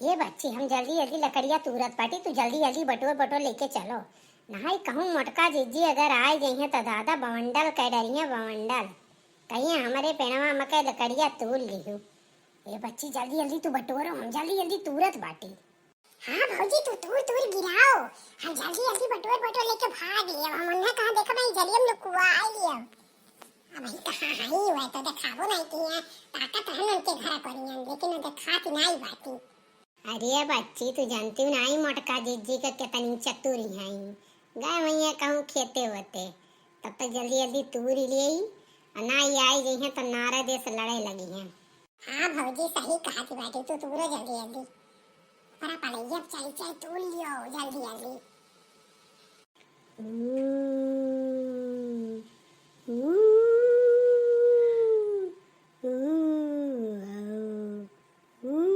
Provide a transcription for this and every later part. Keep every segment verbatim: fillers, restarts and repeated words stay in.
ए बच्ची, हम जल्दी जल्दी लकड़िया तूरत बाटी, तू जल्दी जल्दी बटोर बटोर लेके चलो। नाहीं कहूँ मोटका जिज्जी अगर आइ जइहें त दादा बवंडल कइ डरिहें, बवंडल। कहिहें हमरे पेड़वा में के लकड़िया तूर लिहू। ए बच्ची, जल्दी जल्दी तू बटोरो, हम जल्दी जल्दी तूरत बाटी। हाँ भौजी, तू तूर तूर गिराओ, हम जल्दी जल्दी बटोर बटोर लेके भाग लेब। हम उन्हें कहाँ देखब, ई जलियम लुकुआ आइ लियब। अब ही कहाँ हई, वह तो देखाबो नाहीं किहे, ताकत रहन उनके घर परियन, लेकिन वो देखात नाहीं बाटी। अरे बच्ची, तू जानती हूँ नाहीं मोटका जिज्जी का कितनी चतुरी हई। गए वहीं कहूँ खेते होते, तब तक जल्दी जल्दी तूर लेई, और ना ये आई जइहें तो नारा देश लड़े लगिहें। हाँ भौजी, सही कहत बाटी तू, तूरो जल्दी जल्दी। पर पलैया चाय चाय तूर लियो जल्दी जल्दी। ऊ, ऊ, ऊ, ऊ, ऊ।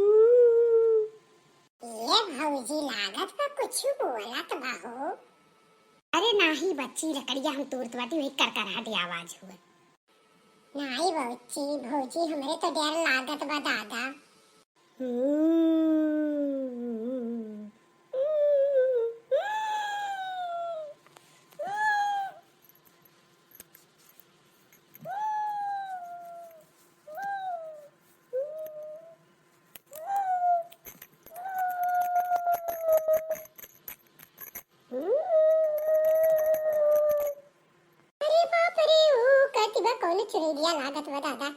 ए भौजी, लागत बा कुछ बोलत बा हो। अरे नाहीं बच्ची, लकड़िया हम तूरत बाटी, वही करकराहट आवाज हुए। नाहीं बच्ची, भौजी, हमरे तो डर लागत बा दादा। अरे बाप रे, ऊ कहती बा कौन चुरैलिया लागत बा दादा,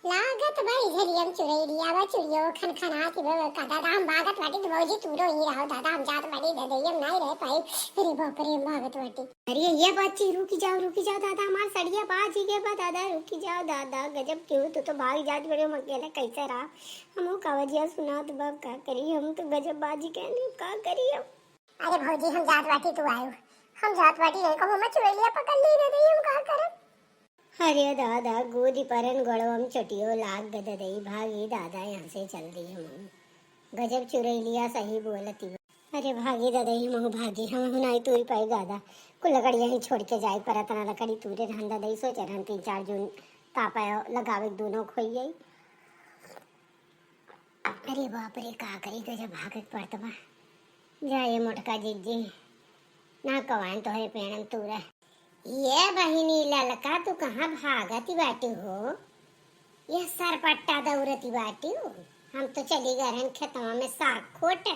लागत बा इधर ही हम चुरैलिया बा, चुरियो खनखनात बा का दादा, हम भागत बाटी तो भौजी तूरो ही रहो दादा, हम जात बाटी ददई हम नाहीं रह पाई। अरे बाप रे, हम भागत बाटी। अरे ये बच्ची रुकी जाओ, रुकी जाओ दादा, हमार सड़िया बाजी गए बा दादा, रुकी जाओ दादा, गजब क्यों तू तो भाग जात बड़े, हम अकेले कैसे रहा, हमहू का वजह सुनात बा, का करी, हम तो गजब बाजी गए नहीं, का करी हम। अरे भौजी, हम जात बाटी, तू आयो। हम जात बाटी, नहीं कहूँ, मैं चुरैलिया पकड़ ली रे, नहीं, हम का करब? अरे दादा, गोदी परन गोड़वम चोटियो लाग गददई, भागी दादा, यहाँ से चल दी हम। गजब चुरैलिया सही बोलती बा। अरे भागी दादा, ही महू भागी, हम हूँ नाई तूरी पाई दादा। कुल लकड़िया ही छोड़ के जाई, पर इतना लकड़ी तूरे रहन दादा, ही सोचे रहन तीन चार जून तापा लगावे दोनों खोई गई। अरे बाप रे, का करी, गजब भागे के पड़त बा। जा ये मोटका जिज्जी, ना कवाइन तोहरे पेड़म तूरा। ये बहिनी ललका, तू कहाँ भागत बाटी हो? ये सरपट्टा दौड़त बाटी हो? हम तो चली गए रहन खेतवा में साग खोटे।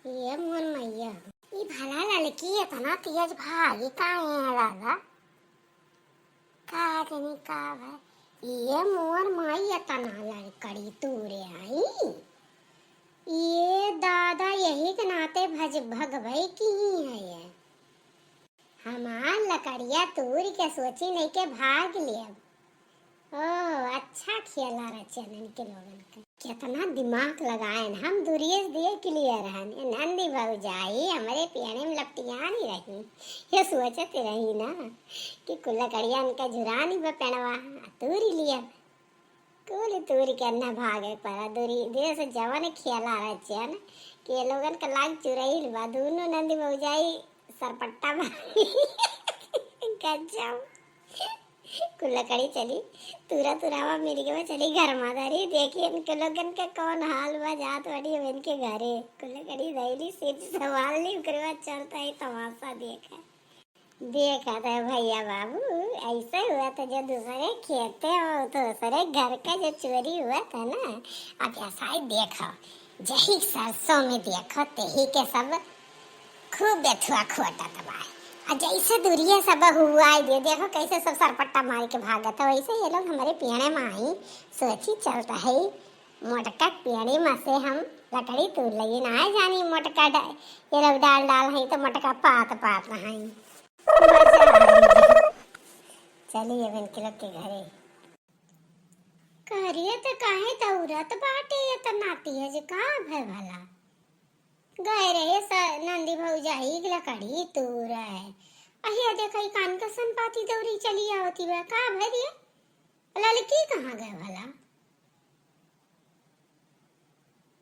ये मोर मैया, ई भला ललकी इतना तेज भागी काहे है दादा? का जनी का भा, ये मोर माई इतना लड़कड़ी तूरे आई। ये दादा यही के नाते भज-, भगवई की ही है ये। हमार लकड़िया तूर के सोची नहीं के भाग लेब। ओ, अच्छा खेला रचन इनके लोगन का। कितना दिमाग लगाएन, हम दूरिये से देख लिए रहन। ये नंदी भौजाई हमरे पेड़े में लपटियानी रही। ये सोचत रही ना कि कुल लकड़िया इनका झुरानी बा पेड़वा, तूरी लिया। कुल तूरी के अन्ना भागे पड़ा, दूरी देश जवन खेला रचन के लोगन का लाग चुरैल बा। दोनों नंदी भौजाई सरपट्टा भागी। गजब। कुल लकड़ी चली, तूरा तुरावा मिल गवा, चली घर मादारी। देखी इनके लोगन के कौन हाल बा, जात बाटी अब इनके घरे। कुल लकड़ी धैली, सिर संभाल ली, ओकरे बाद चलता है तमाशा देखा। देखा था भैया बाबू, ऐसा हुआ था जो दूसरे खेते और दूसरे घर का जो चोरी हुआ था ना, अब ऐसा ही देखो। जही सरसों में देखो, तही के सब खूब बेथुआ खोटत बा। आ जैसे दूरिये सब हुआ है, दे देखो कैसे सब सरपट्टा मार के भागत है, वैसे ये लोग हमरे पेड़े में आई, सोची चलता है, मोटका पेड़े में से हम लकड़ी तूर लगी ना है जानी, मोटका डा-, ये लोग डाल डाल है तो मोटका पात पात है। मजा आ गई। चलिए अब इनके लोग के घरे। करिए त काहे दौड़त बाटे ये त नाती है जे का भय भला? गए रहे स-, नंदी भौजाई के लकड़ी तूर है। अहिया देखा ई कान का संपाती दौरी चली आवती बा। का भय रे? ललकी कहाँ गए भला?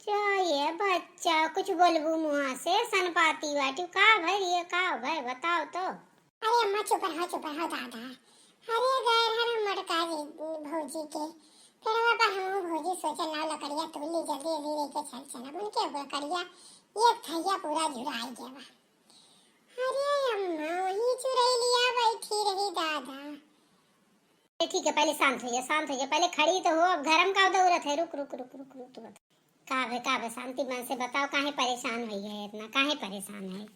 जा ये बच्चा, कुछ बोलबू मुँहा से, सनपाती बाटी, का भय रे, का भय, बताओ तो। अरे अम्मा, चुप रहो, चुप रहो दादा। अरे गए रहन मोटका जी, भौजी के, पेड़वा पर हमहू भौजी सोचे, लाओ लकड़िया तूर ली, जल्दी जल्दी लेके चल चलब। उनके लकड़िया एक थैया पूरा झुराई गया बा। अरे अम्मा, वही चुरैलिया बैठी रही दादा। ए, ठीक है, पहले शांत हो जा, शांत हो जा, पहले खड़ी तो हो, अब घर में का दौड़त है, रुक, रुक, रुक, रुक, रुक, तू बता। का भे, का भे, शांति मन से बताओ, काहे परेशान होई है इतना, काहे परेशान है?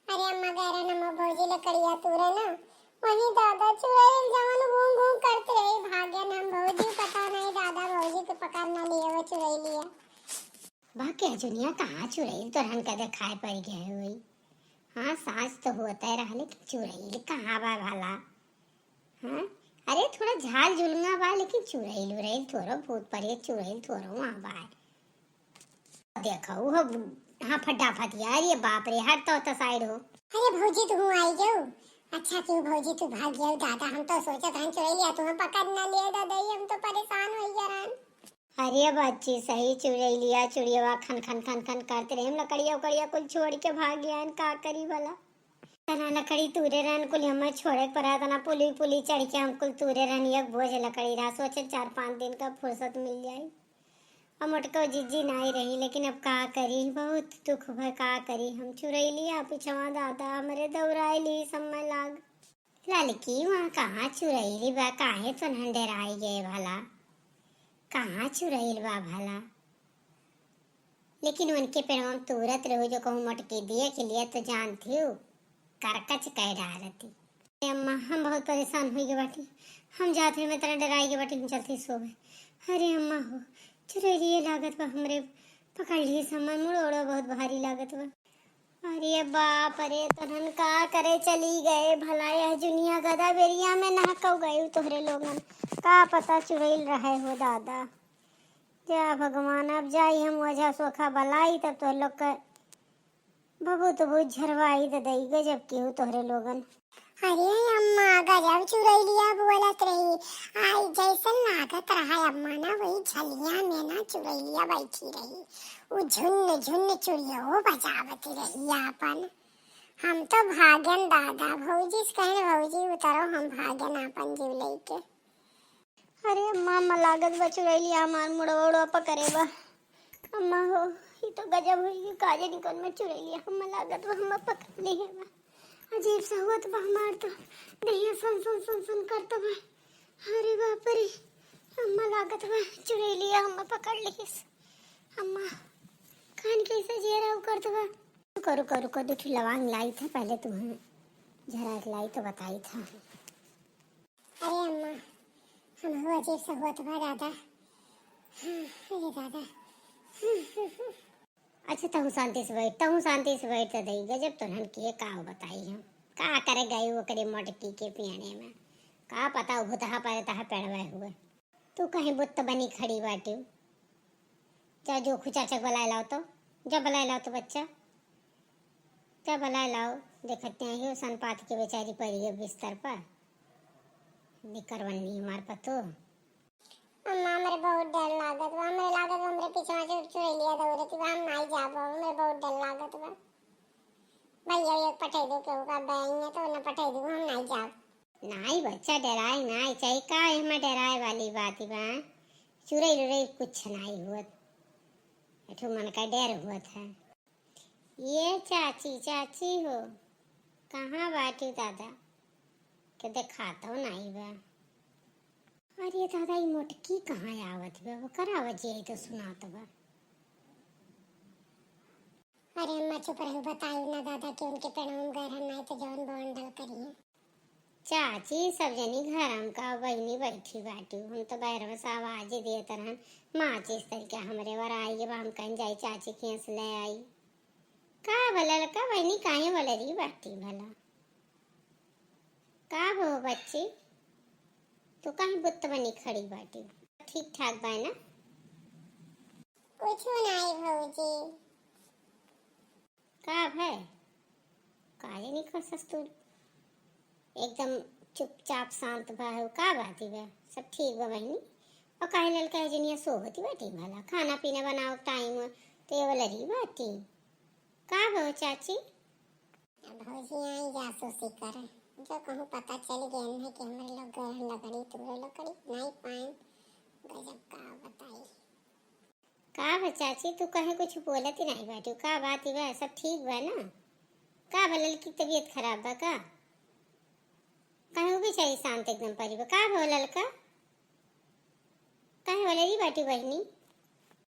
अरे अम्मा, गए रहे ना, हम भौजी लकड़िया तूरे ना, वही दादा चुरैल जवन घूम घूम करत रही, भागे ना हम भौजी, पता नहीं दादा, भौजी के पकड़ ना लिए वो चुरैलिया। बा के जुनिया, कहाँ चुरैल तोरहन का देखाए पड़ गए होई? हाँ, साँच तो होते रहा, लेकिन चुरैल कहाँ बा भला? हाँ? अरे, थोड़ा झाल झुलंगा बा, लेकिन चुरैल उरैल थोड़ो, भूत परेत चुरैल थोड़ो वहाँ बा। देखो, वो, हाँ, फटाफट यार, ये बाप रे, हट तो, तो side हो। अरे भौजी, तू आई गयो? अच्छा क्यों भौजी, तू भाग गयो? दादा, हम तो सोचत हन चुरैलिया तू हम पकड़ ना लिए दादा, ये हम तो परेशान हो गया रहन। अरे बच्ची, सही चुरैलिया, चुड़ियवा खन खन खन खन करत रहे। हम लकड़िया उकड़िया कुल छोड़ के भाग गया, का करी भला? तना लकड़ी तूरे रहन, कुल हमें छोड़े के पड़ा, तना पुली पुली चढ़ के हम कुल तूरे रहन, एक बोझ लकड़ी रहा। सोचे चार पाँच दिन का फुर्सत मिल जाई। अब मोटको जिज्जी नाई रही, लेकिन अब का करी, बहुत दुख भय, का करी। हम चुरैलिया पिछवा दादा हमरे दौड़ाई ली, समय लाग। ललकी, वहाँ कहाँ चुरैली बा? काहे तोहन डेराई गए भला? कहाँ चुरैल बा भला? लेकिन उनके पेड़वा में तूरत रहू, जो कहूँ मोटकी देख लिया तो जानती हूँ, करकच कह डारती। अरे अम्मा, हम बहुत परेशान हुई गए बाटी, हम जात रहे में तरह डेराई गए बाटी, हम चलते सोवे। अरे अम्मा हो, चुरैलिए लागत बा हमरे, पकड़ ली सामान, मुड़ो उड़ो बहुत भारी लागत बा। अरे बाप रे, तोहन का करे चली गए भला? यह जुनिया गदा बेरिया में नहकौ गए तोहरे लोगन, का पता चुरैल रहे हो दादा। जा भगवान, अब जाई हम ओझा सोखा बलाई, तब तोहरे लोग के भभूत उभूत झरवाई दे दई, गजब केहू तोहरे लोगन। अरे अम्मा, गजब चुरैलिया बोलत रही। आई जैसन लागत रहा अम्मा ना, वही झलिया में ना चुरैलिया बैठी रही। उ झुन्न झुन्न चुड़ियो बजावत रही आपन। हम तो भागन दादा, भौजी से कहन, "भौजी उतरो, हम भागन आपन जीव लेके।" अरे अम्मा, अम्मा लागत बा चुरैलिया हमार मुड़वा उड़वा पकड़े बा। अम्मा हो, ई तो गजब होई कि काजे निकल में चुरैलिया हमार लागत बा, हमार पकड़ ली है बा। अजीब सा हुआ तो बा हमार तो, देहिया सन सन सन सन करत बा। अरे बाप रे, अम्मा लागत बा चुरैलिया हमार पकड़ लीस। अम्मा, कान कैसे जियरा उकरत बा। रुको, रुको, रुको, दो ठो लवांग लाई था, पहले तुम्हें झरा के लाई तो बताई था। अरे अम्मा, हमहू अजीब सा होत बा दादा। हाँ, अरे दादा। अच्छा, तहूँ शांति से बैठ, तहूँ शांति से बैठ तो दई। गजब तोहन के का बताई हम। का करे गई ओकरे मोटकी के पियाने में। का पता उ भुतहा परे तहा पेड़वे हुए। तू कहीं बुत्त बनी खड़ी बाटी। जा जो खुचा चक बलाए लाओ तो। जा बलाए लाओ तो बच्चा। जा बलाए लाओ, देखत नहीं हो, सन पात के बेचारी पड़ी है बिस्तर पर। निकरवन नहीं हमार पतो। अम्मा, हमरे बहुत डर लागत बा, हमरे लागत बा, हमरे पीछवा से चुरैलिया दौड़त बा, हम नाई जाब, हमरे बहुत डर लागत बा। भैया, एक पठाई दो, केहू का बहन है तो न पठाई दो, हम नाई जाब। नाई बच्चा, डराए नाई चाही, का एहमा डराए वाली बात बा? चुरैल उरैल कुछ नाई हुअत, एठो मन का डर हुअत है। ये चाची, चाची हो, कहाँ बाटी दादा? के देखातो नाई बा। अरे दादा, ई मोटकी कहाँ आवत बा? ओकर आवाज यही तो सुनात बा। अरे अम्मा चुप रहो, बताई ना दादा कि उनके पेड़वा में गए रहन, नाई तो जवन बवन डल करिए। चाची, सब जनी घर में का बहिनी बैठी बाटी, हम तो बहरवा से आवाज देत रहन, माचिस तरीका हमरे वर आई, अब हम कहीं जाई चाची के यहाँ से ले आई। का भला लड़का बहिनी काहे वाला रही बाटी भला? का हो बच्ची, तू काहे बुत्त बनी खड़ी बाटी? ठीक ठाक बा ना? कुछ नाई भौजी। का भय? काहे नहीं कर सस तू? एकदम चुपचाप शांत बा हो, का बात बा? सब ठीक बा बहिनी? और काहे ललका है जनिया सोवती बाटी भला? खाना पीना बनाओ टाइम हो, तो ये वाला रही बाटी। का हो चाची? अब भौजी आई जासूसी करे, जो कहूँ पता चल गया है कि हमारे लोग गए हैं लकड़ी तूरे, लकड़ी नहीं पाए, गजब का बताई। का बा चाची, तू कहे कुछ बोलत ही नाही बाटू, का बात ही बा, सब ठीक बा ना? का बा, ललकी तबीयत खराब बा का? कहे वो भी चाही शांत एकदम परी बा, का बा ललका? काहे वाला री बाटू बहिनी?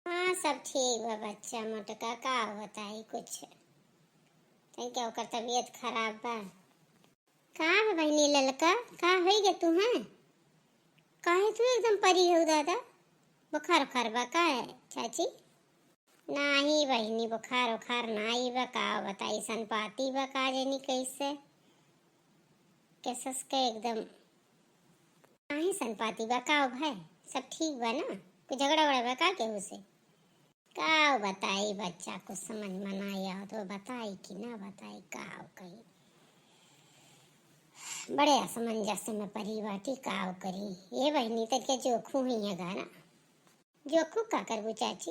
हाँ, सब ठीक बा बच्चा मोटका, का बताई कुछ, तनिका ओकर तबीयत खराब बा। का बा बहिनी ललका, का होई गे तू हैं? काहे तू एकदम परी हो दादा? बुखार उखार बा का है चाची? नाही बहिनी, बुखार उखार नाही बा, का बताई, सनपाती बा का जानी कैसे, केसस के एकदम। नाही सनपाती बा का भाई, सब ठीक बा ना? कुछ झगड़ा उगड़ा बा का केहू से? का बताई बच्चा, कुछ समझ में नाही आवत, वो बताई कि ना बताई, का कही। बड़े असमंजस में परी बाटी, का करी। ये बहिनी तनिका जोखू हुई है गाना। जोखू का करबू चाची?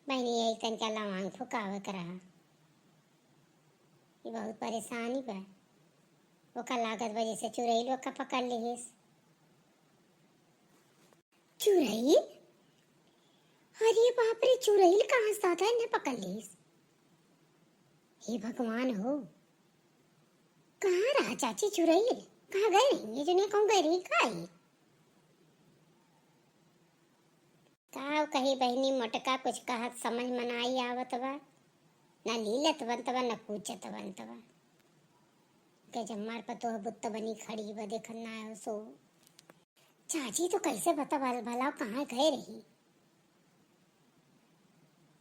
बहिनी, यही तनिका लवांग फुकावे के रहा। ये बहुत परेशानी बा। ओका लागत बा जैसे चुरैल ओका पकड़ लिहिस। चुरैल? अरे बाप रे, चुरैल कहाँ से आता है, ने पकड़ लिहिस? हे भगवान हो, कहाँ रहा चाची चुरैल? कहाँ गए रही? ये जने कहूँ गए रही का ही? का कही बहिनी मोटका, कुछ कहत समझ में नाई आवत बा, ना लीलत बनत बा, ना पूछत बनत बा। गजब मार पतोह बुत्त बनी खड़ी बा, देखत ना आयो सो। चाची तो कैसे बता भल-, भला कहाँ गए रही?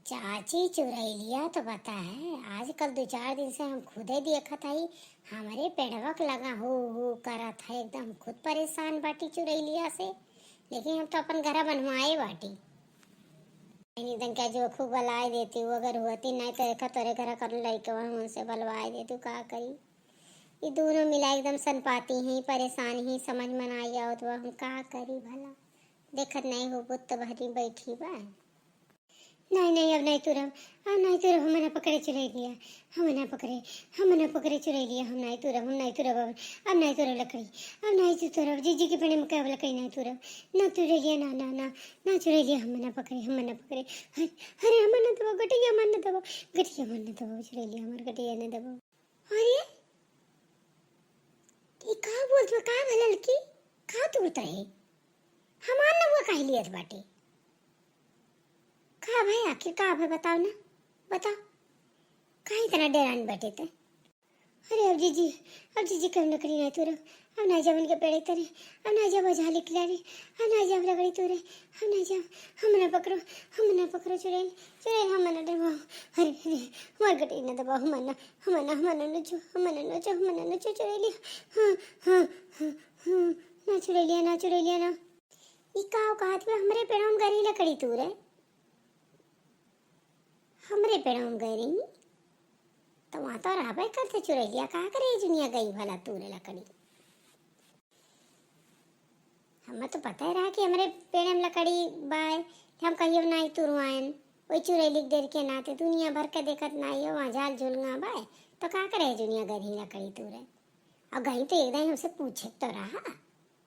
चाची चुरैलिया तो बता है, आजकल दो चार दिन से हम खुदे देखत हई, हमरे पेड़वा के लगा हू हू करत है, एकदम खुद परेशान बाटी चुरैलिया से, लेकिन हम तो अपन घरा बनवाए बाटी। नहीं तन क्या जोखू बलाए देती, वो अगर होती नहीं तो देखा तोरे घरा कर लइके वहाँ उनसे बलवाए देती, का करी? ये दोनों मिला एकदम सनपाती ही, परेशान ही, समझ में ना आवत बा, हम का करी भला? देखत नहीं हो, बुत्त भरी बैठी बा। नहीं, नहीं, अब नहीं तुरब, अब नहीं तुरब, हम ना पकड़े चुरैलिया, हम ना पकड़े, हम ना पकड़े चुरैलिया, हम नहीं तुरब, हम नहीं तुरब, अब, अब नहीं तुरब लकड़ी, अब नहीं तुरब, जीजी के पेड़े में कब लकड़ी नहीं तुरब, ना चुरैलिया, ना, ना, ना, ना चुरैलिया, हम ना पकड़े, हम ना पकड़े, हरे, हरे, हम ना दबा, गटिया मन ना दबा, गटिया मन ना दबा, चुरैलिया हमार गटिया ना दबा। अरे, ई का बोलत बा? का भा ललकी? का तूरत रहे? हमार नौआ काहे लियत बाटे? का भाई, आखिर का भाई, बताओ ना, बताओ, काहे इतना डेरान बाटे ते? अरे अब जीजी, अब जीजी कम लकड़ी नहीं तूरब, अब ना जाब उनके पेड़े तरे, अब ना जाब झाली किनारे, अब ना जाब लकड़ी तूरे, अब ना जाब, हम ना पकड़ो, हम ना पकड़ो चुड़ैल, चुड़ैल हम ना डरवाओ। अरे, अरे, हमार गटई ना दबाओ, हम ना, हम ना, हम ना नचो, हम ना नचो, हम ना नचो चुड़ैलिया। हाँ, हाँ, हाँ, हाँ, ना चुड़ैलिया, ना चुड़ैलिया, ना। ई का कहत बा, हमरे पेड़वा में गरी लकड़ी तूरे? हमरे पेड़वा में गरी? तो वहाँ तो रहबे करते चुड़ैलिया, का करे जुनिया गई भला तूरे लकड़ी? हमें तो पता ही रहा कि हमरे पेड़े में लकड़ी बाय, हम कहियो नाई तुरवाएन। वही चुड़ैली के डर के नाते दुनिया भर के देखत नाई हो, वहाँ झाल झुलंगा बाय, तो का करे जुनिया गरी लकड़ी तूरे? और गई तो एक दाई हमसे पूछे तो रहा,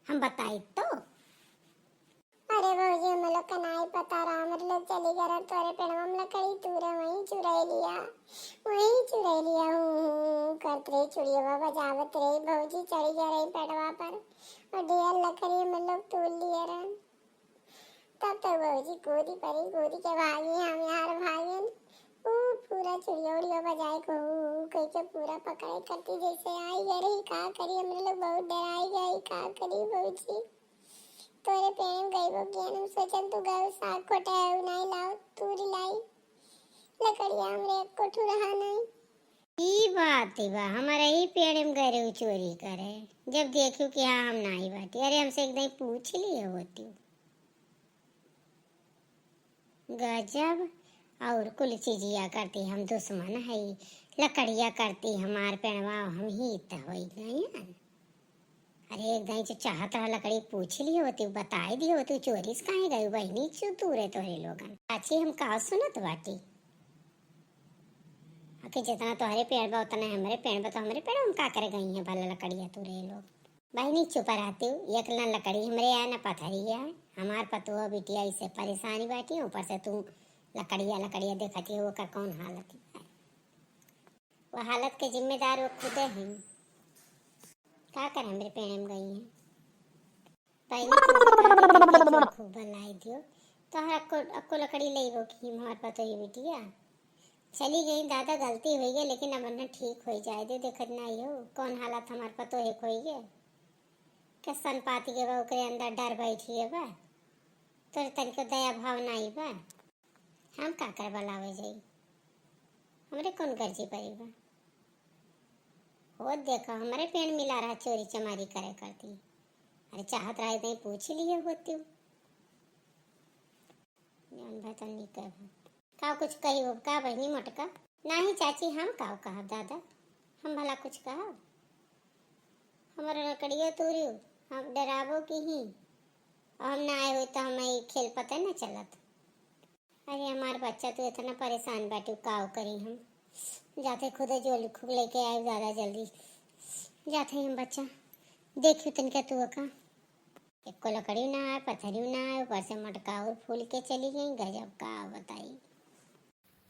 हम बताई तो। अरे भौजी, हम लोग का नाई पता रहा, हमरे लोग चली गए रहे तोरे पेड़वा में लकड़ी तूरे, वहीं चुड़ैलिया, वहीं चुड़ैलिया हूँ, हूँ करत रही, चुड़ियवा बजावत रही, भौजी चढ़ी गए रही पेड़वा पर और ढेर लकड़ी हम लोग तूर लिए रहन। तब तो भौजी कूदी परी, कूदी के भागी, हम यार भागेन, ऊ पूरा चुड़िया उड़िया बजाए को हू, हू कह के पूरा पकड़े करती जैसे आई गए रही, का करी, हमरे लोग बहुत डराई गए, का करी भौजी। तोरे पेड़ में गइबो किया, हम सोचन तू गए साग खोटे है, नाई लाओ, तूरी लाई। लकड़िया हमरे एको ठू रहा नाई। ई बात ही बा, हमारे ही पेड़ में गए रहे चोरी करे, जब देखियो कि हाँ हम नाई बाटी। अरे हमसे एक दाई पूछ लिए होती। गजब, और कुल चीजिया करती हम दुश्मन हई, लकड़िया करती हमार पेड़वा, हम हित होई गयन। अरे एक दाई जो चाहत रहा लकड़ी पूछ लिए होती, बताई दिए होती, चोरी से काहे गई बहिनी, चू तूरे तोहरे लोगन। चाची हम का सुनत बाटी? आके जितना तोहरे पेड़ बा उतना हमरे पेड़ बा, तो हमरे पेड़ हम का करे गई हैं भला लकड़िया तूरे लोग? बहिनी चुप रहती हूँ, एक ना लकड़ी हमरे आए ना पथरी आए। हमार पतोह बिटिया इसे परेशानी बाटी, ऊपर से तू लकड़िया लकड़िया देखती हो, ओकर कौन हालत है? वो हालत के जिम्मेदार वो खुदे हैं। का करे, हमरे पेड़े में गई हैं। पहले तो ओकर काटे के खूब बनाई दियो। तोहरा को, अक्को लकड़ी लेबो की हमार पतोह बिटिया? चली गई दादा, गलती होई गई, लेकिन अब ना ठीक होई जाए दे। देखत नाई हो कौन हालत हमार पतोह के होई गए। कैसन पाती के बा, ओकरे अंदर डर बैठी गए बा। तोरे तनिको दया भाव नाई बा। हम का कर बलावे जाई, हमरे कौन गर्जी परी बा। हो देखो, हमरे पेड़ मिला रहा, चोरी चमारी करे करती। अरे चाहत रहे तो पूछ लिए होती। जौन भा तनी कह। का कुछ कही हो का बहिनी मोटका? नाही चाची, हम का कहब दादा, हम भला कुछ कहब? हमारा लकड़ियो तोरी, हम डराबो की ही, और हम ना आए हुए तो हमें ई खेल पता न चलत। अरे हमार बच्चा, तू इतना परेशान बाटू, का करी हम? जाते खुदे जोली खूब लेके आए दादा जल्दी। जाते हम बच्चा, देखियो तनिका तू का। एको लकड़ी ना आए, पथरी ना आए, ऊपर से मटका और फूल के चली गई। गजब का बताई।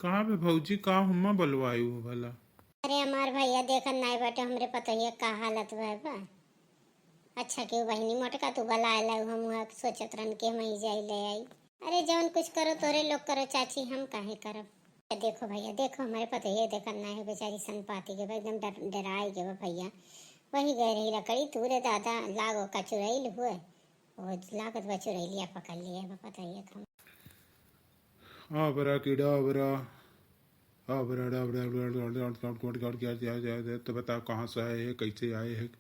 कहाँ बे भौजी, का हम्मा बलवायु हो भला? अरे हमार भैया देखत नाई बाटे, हमरे पतोहिया का हालत भय बा। अच्छा क्यों बहिनी मोटका तू बलाए लाई, हम हुआ सोचत रहन कि हम ही जाई ले आई। अरे जौन कुछ करो तोरे लोग करो चाची, हम काहे करब? देखो भैया, देखो हमरे पतोहिया देखत नाई है, बेचारी सन पाती के बा, एकदम डर, डराई के बा भैया। वही गए रही लकड़ी तूरे दादा, लागो का चुरैल हुए, वो लागत बा चुरैलिया पकड़ लिए बा पतोहिया का। आबरा की डाबरा, आबरा डाबरा, तो बताओ कहाँ से आए हैं, कैसे आए हैं,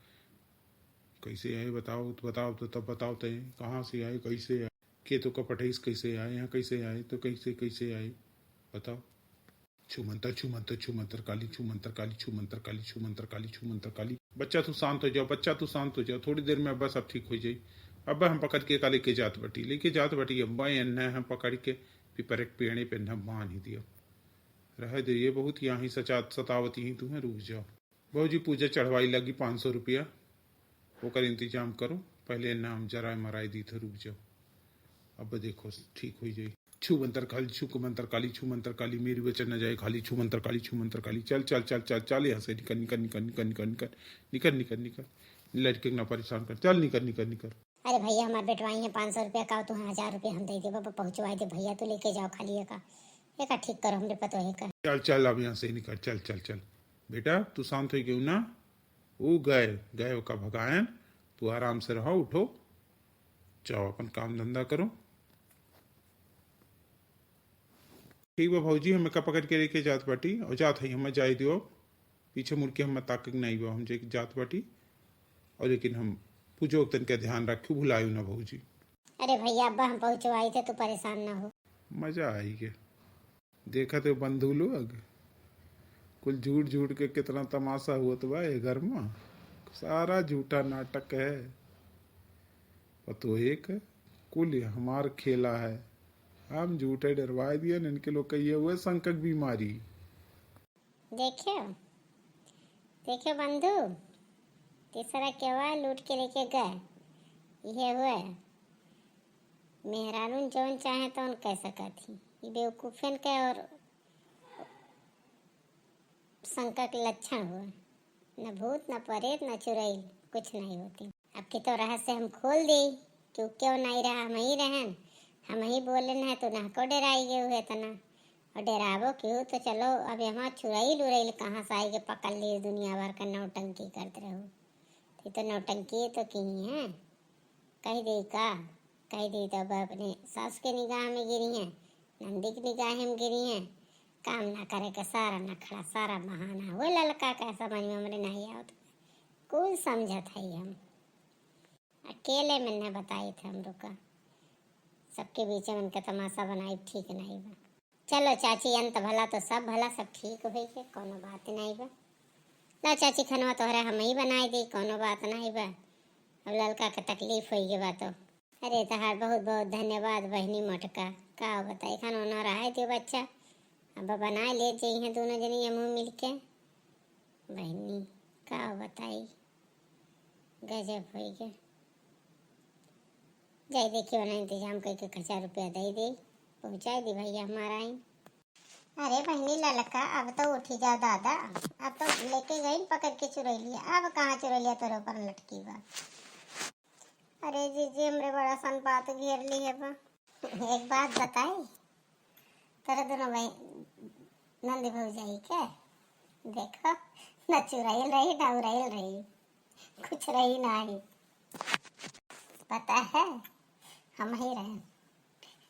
कैसे आए बताओ, तो बताओ तो तब बताओ तय कहाँ से आए, कैसे आए, खेतों का पठैस कैसे आए, यहाँ कैसे आए, तो कैसे, कैसे आए बताओ। छू मंतर, छू मंतर, छू मंतर काली, छू मंतर काली, छू मंतर काली, छू मंतर काली, छू मंतर काली। बच्चा तू शांत हो जाओ, बच्चा तू शांत हो जाओ, थोड़ी देर में बस अब ठीक हो जाई। अब हम पकड़ के का लेके जात बाटी, लेके जात बाटी, अब एन्ने हम पकड़ के पिपरे के पेड़े पे न बांध ही दियो। रह दे, ये बहुत यहाँ ही सचा-, सतावती ही तुम्हें, रुक जाओ। भौजी पूजा चढ़वाई लगी पाँच सौ रुपया, ओकर इंतजाम करो, पहले एन्ने हम जराए मराए दी थे, रुक जाओ। अब देखो ठीक हो जाई। छू मंतर काली, छू मंतर काली, छू मंतर काली, मेरी वचन न जाए खाली, छू मंतर काली, छू मंतर काली, चल, चल, चल, चल, चल, यहाँ से निकल, निकल, निकल। लड़के के ना परेशान कर, चल, निकल, निकल, निकल। अरे भैया, हमार बेटवा आई है, पाँच सौ रुपया का, तू हजार रुपया हम दे देबो, पहुँचवाई दे भैया, तू लेके जाओ खाली एका, एका ठीक करो हमरे पतोहे का। चल, चल, अब यहाँ से निकल, चल, चल, चल। बेटा, तू शांत हो गयू ना? ऊ गए, गए ओका भगायन, तू आराम से रहो, उठो, जाओ अपन काम धंधा करो। ठीक बा भौजी, हम एका पकड़ के लेके जात बाटी और जात हई, हमें जाए दियो, पीछे मुड़ के हमें ताकक नहीं बा, हम जे जात बाटी। और लेकिन हम पूजो तन के ध्यान रखू, भुलायू ना भौजी। अरे भैया, अब्बा हम पहुँचवाई थे, तू परेशान ना हो। मजा आई के। देखत हो बंधु लोग, कुल झूठ झूठ के कितना तमाशा हुअत बा ए घर में। सारा झूठा नाटक है। पतोहे के कुल हमार खेला है। हम झूठे डरवाए दिए, इनके लोग कहिए हुए शंकक बीमारी। देखियो, देखियो बंधु, तीसरा केवा लूट के लेके गए। इहे हुए, मेहरारून जौन चाहे तौन कह सकत ही। ई बेवकूफन के और शंका के लक्षण हुए। न भूत, न परेत, न चुड़ैल, कुछ नहीं होती। अब की तो रहस्य हम खोल दी कि उ क्यों नहीं रहा, हम ही रहन, हम ही बोले न है, तो ना को डराई गए हुए इतना। और डराबो क्यों तो चलो, अब यहाँ चुड़ैल उड़ैल कहाँ से आई के पकड़ लिए, दुनिया भर का नौटंकी करते रहो। ये तो नौटंकी तो की है, कह दे का, कह दे तो अब अपने सास के निगाह में गिरी हैं, नंदी के निगाह में गिरी हैं। काम ना करे के सारा नखड़ा, सारा बहाना। वो ललका के समझ में हमरे नहीं आवत, कुल समझत है हम। अकेले में न बताई थे हम रुका, सबके बीच में उनका तमाशा बनाई ठीक नहीं बा। चलो चाची, अंत भला तो सब भला, सब ठीक होई के, कोनो बात नहीं बा। ला चाची, खनवा तोहरा हम ही बनाई दी, कोनो बात नहीं बा। अब ललका के तकलीफ होई के बा तो। अरे तहार बहुत बहुत धन्यवाद बहिनी मोटका, का बताई, खाना ना रहे दियो बच्चा, अब बनाए ले जइहें दोनों जनी हमहू मिलके। बहिनी, का बताई, गजब होइ गए। जाई देखी वाला इंतजाम कइके एक हजार रुपया दइ दे, पहुँचाइ दी भइया हमार आई। अरे बहिनी ललका, अब तो उठी जाओ दादा, अब तो लेके गई पकड़ के चुरैलिया, अब कहाँ चुरैलिया तोरे ऊपर लटकी बा। अरे जीजी, हमरे बड़ा सन बात घेर ली है बा। एक बात बताई, तोरे दोनों भाई नंदी भौजाई के देखो, न चुरैल रही न उरैल रही, कुछ रही नाही। पता है, हमही रहन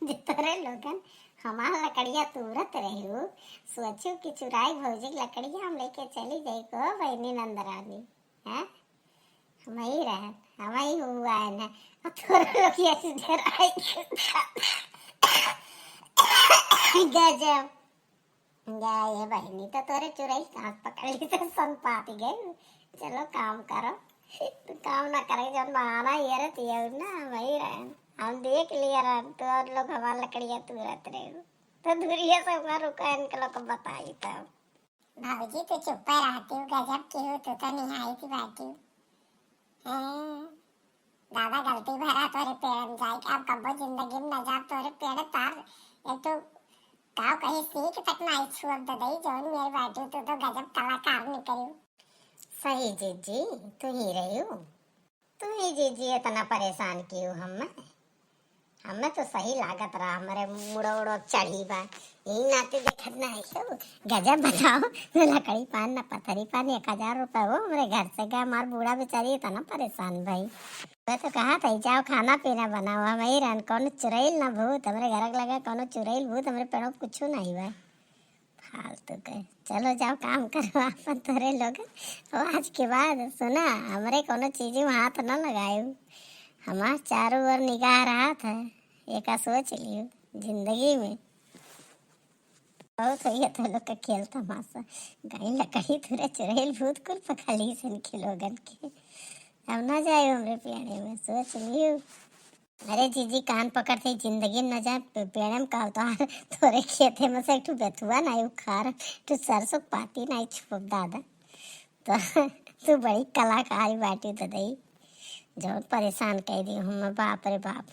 जे तोरे लोगन हमार लकड़िया तूरत रहे हो, सोचो कि चुराई भौजी के लकड़िया हम लेके चली जाई को बहिनी नंदरानी, हैं? हमही रहन, हमही हुआ है ना। अब तोरे लोग ये डराई। गजब। जा ये बहिनी, तो तोरे चुरैल सांस पकड़ ली तो सन पाती गई। चलो काम करो, तू काम ना करे, जौन बहाना ये रहती है ना, हमही रहन। हम देख लिया रहन, तो और लोग हमार लकड़िया तूरत रहे हो। तो दूरिया से हुआ रुका, इनके लोग को बताई तब। भौजी, तू चुप्पे रहती हो, गजब की हो, तू तो निहायत बाटी। हैं? दादा गलती भरा तोरे पेड़न जाए के, अब कब्बो जिंदगी में न जाब तोरे पेड़ तार। एक तो काव कहीं सीख तक नाही छुअब ददई, जौन मेरे बाटी, तू तो गजब कलाकार निकली। सही जीजी, तू ही रही हो। तू ही जीजी इतना परेशान क्यों हमें? हमें तो सही लागत रहा, हमरे मुड़ो उड़ो चढ़ी बा, यही नाते देखत ना है क्यों? गजब बताओ, न लकड़ी पान, न पथरी पान, एक हजार रुपये वो हमरे घर से गए, हमार बूढ़ा बेचारी इतना परेशान भाई। मैं तो कहा था, जाओ खाना पीना बनाओ, हमही रहन, कौनो चुरैल ना भूत, हमरे घर के लगे कौनो चुरैल भूत, हमरे पेड़ों कुछ नहीं बा। फालतू के। चलो जाओ काम करो आपन तोरे लोगन। और आज के बाद सुना, हमरे कौनो चीज में हाथ न लगायू। हमार चारों ओर निगाह रहत है, एका सोच लियो जिंदगी में। बहुत हो गया तो लोग का खेल तमाशा। गई लकड़ी तुरे चुरैल भूत कुल पकड़ ली सन के लोगन के। अब ना जाए हमरे पेड़े में, सोच लियो। अरे जीजी, कान पकड़ के जिंदगी में न जाए पे-, पेड़े में का उतार, तोरे खेते में से एक ठो बेथुआ नाही उखाड़, एक ठो सरसों के पाती नाही छुपब दादा। तो तू बड़ी कलाकार बाटी ददई, जौन परेशान कइ दी हूँ मैं, बाप रे बाप।